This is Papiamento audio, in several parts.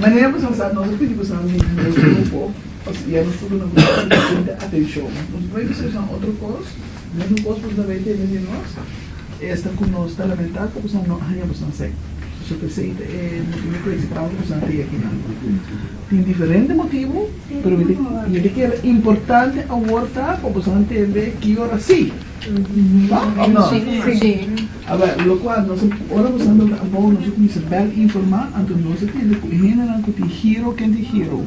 Manera boso sa, nos a pidi boso bini nos grupo, pasobra ya nos por duna boso sufisiente atenshon. Nos no bai bisa boso otro kos, mesun kos boso ta bai tende di nos, esta ku nos ta lamentá ku boso no a haña boso sèn. Pasobra p'esei ta e motibu prinsipal ku boso a tin akinan. Tin diferente motibu, pero mi ta mi ta kere importante awor ta pa boso tende ki ora sí. No òf no? Awor, lokual nos a, ora boso a tabata abou nos a kuminsá bèl informá, anto nos a tende ku e hendenan ku tin giro, ken tin giro?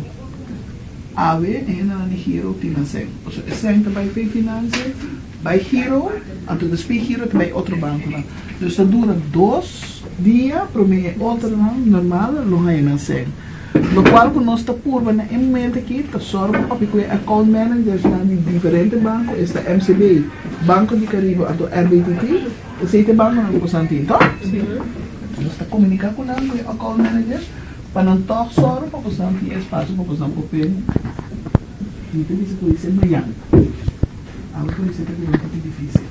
Awe e hendenan di giro tin nan sèn. Pasobra e sèn ta bai Finanse, bai giro, anto despues giro ta bai otro bankonan. Dus ta dura dos dia promé e otronan normal lo haña nan sèn. Lokual ku nos ta purba na e momento aki ta sòrg pa papia ku e account managersnan di diferente banko, esta MCB, Banco di Caribe anto RBTT, esei ta e bankonan ku boso tin, tòg? Nos ta komuniká ku nan, ku e account managers, pa nan tòg sòru pa boso tin espasio pa boso por p'e. Mi ta bisa ku esei mañan. Awe ku esei ta bira un poco difícil.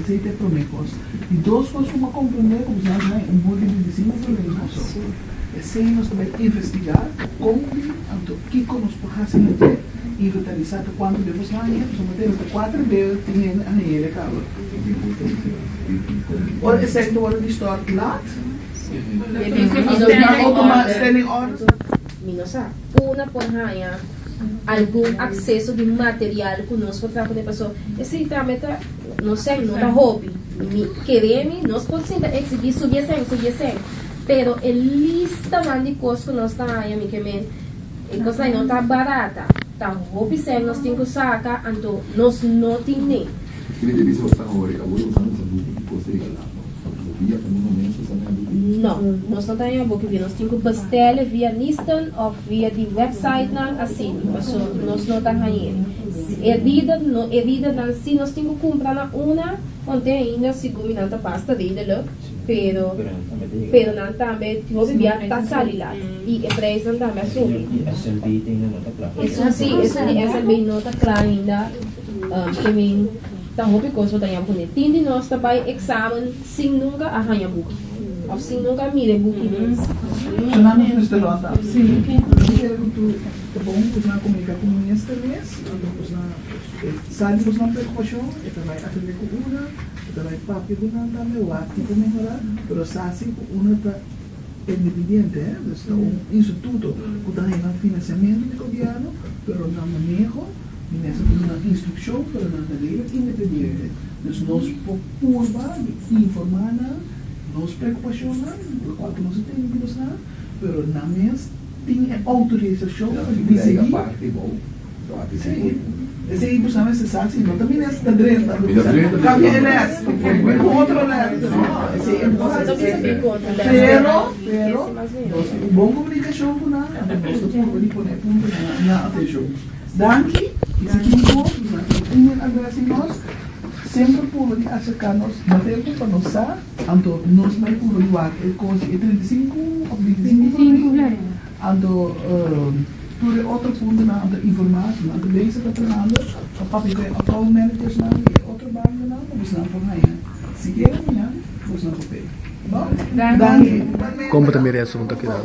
Esei ta e promé kos. Di dos kos ku mi a komprendé ku boso a haña un buki di diseño di Kòrsou. Esei nos ta bai investigá kon di anto kiko nos por hasi na dje, inventarisá ta kuantu be boso a haña, pasobra mi ta kuater be tin hende a haña el e kaba. Ora esei ta wòrdu di stòrt lat, standing orders. Mi no sa. Una por haña algun akseso di material ku nos por traha kuné paso esei tambe ta no sèn no ta hopi mi kere mi nos por sinta eksigí subi e sèn subi e sèn pero e listanan di kos ku nos ta haña mi ke men e kosnan ei no ta barata ta hopi sèn nos tin ku saka anto nos no tin ne. No, nos no ta haña buki via. Nos tin ku bestèl'e via Niston òf via di wèpsaitnan asina, paso nos no ta hañ'e. E reader no, e readernan si nos tin ku kumpra na una, konte ainda sigun mi nan ta basta redelijk, pero pero nan tambe hopi bia ta sali lat i e preisnan tambe a subi. Esun si, esun di SLB no ta kla ainda, ke men. Ta hopi kos bo ta yama kuné. Tin di nos ta bai eksamen sin nunka a haña buki òf sin nunka a mira e buki mes. Fernando mester rònt ap. Sí, mi kere ku tur ta bon ku nan komuniká ku minister mes, anto ku nan sa di bosnan preokupashon, e ta bai atendé ku una, e ta bai papia ku nan tambe, wak kiko mehorá, pero sa si ku una ta independiente, eh, dus ta un instituto ku ta haña nan finansiamentu di gobièrnu, pero nan maneho. Mi mester duna nan instrukshon, pero nan ta redelijk independiente. Dus nos por purba di informá nan nos preokupashonnan, lokual ku nos a tene di nos nan, pero nan mes tin e outorisashon pa disidí. Sí, esei bo sa mester sa si no ta mi mes ta drenta, kambia e lès, bai ku otro lès. No, esei e no ta hasi. Pero, pero, nos tin un bon komunikashon ku nan, anto nos ta purba di pone e puntonan na atenshon. Danki y si tin cos nos a tin email adres di nos semper purba di acerca nos na tempo pa nos sa anto nos bay purba di wak e cos di e 35 of 25 florin anto tur e otro puntonan anto informa si nan ta bezig ta trahando pa papia cu e account managers nan di e otro banconan pa bosnan por haya sikiera mañan bosnan por pega bo danki. Kon bo ta mira e asuntu aki nan?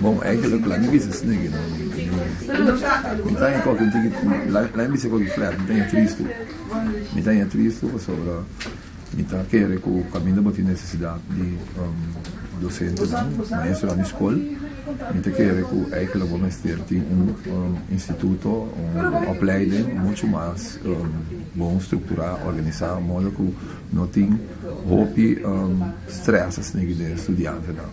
Bon, eigenlijk laat mi bisa snigi no. Mi ta haña koki un tiki, laat mi bisa koki flat, mi ta haña tristu. Mi ta haña tristu pasobra mi ta kere ku kaminda bo tin nesesidat di dosentenan, maestronan di skol, mi ta kere ku eigenlijk bo mester tin un instituto, un opleiding muchu mas bon strukturá, organisá, modo ku no tin hopi stress asina den e studiantenan.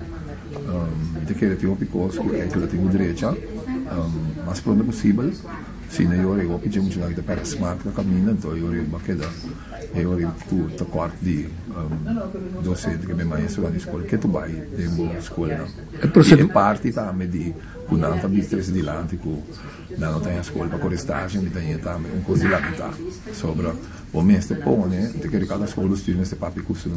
Mi ta kere tin hopi kos ku enkele tin ku drecha mas pronto posibel. Si no yora e hopi dje muchanan ki ta pèrdè smak na kaminda, anto yora e bo a keda e yora ku tekort di dosente ku e maestronan di skol ke ta bai den bo skolnan. I e parti tambe di ku nan ta bisti trese dilanti ku nan no ta haña skol pa kore stage, mi ta haña tambe un kos di lamentá. Sobra. Bo mester pone, ta kere kada skol bestuur mester papia ku su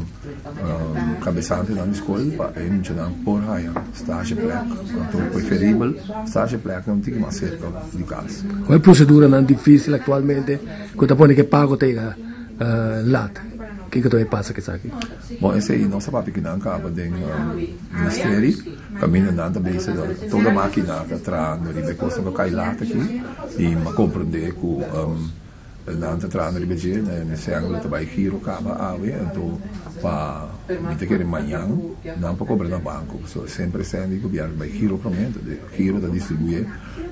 kabesantenan di skol pa e muchanan por haña stageplek. Anto preferibel stagepleknan un tiki mas serka di kas. Kua e proseduranan difisil aktualmente ku ta pone ku e pago ta yega lat? Kiko ta bay pasa ku esaki? Bon, esei nos a papia ku nan kaba den Ministeri, kaminda nan ta bezig toda makina ta trahando riba e kosnan ku a kai laat aki i mi a komprende ku Nan ta trahando riba dje, mi sèn lo ta bai giro kaba awe, anto pa mi ta kere mañan nan por kobra na banko, pasobra semper e sèn di gobièrnu ta bai giro promé, anto de giro ta distribuye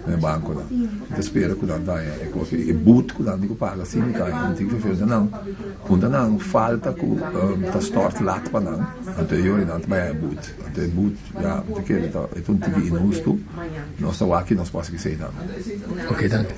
na e bankonan. Mi ta spera ku nan ta haña e kos, e but ku nan tin ku paga si mi ta haña un tiki ferfel nan, punta nan falta ku ta stòrt lat pa nan, anto e yori nan ta bai haña but, anto e but ya mi ta kere ta e ta un tiki inhustu, nos ta wak ki nos por hasi ku esei tambe. Ok, danki.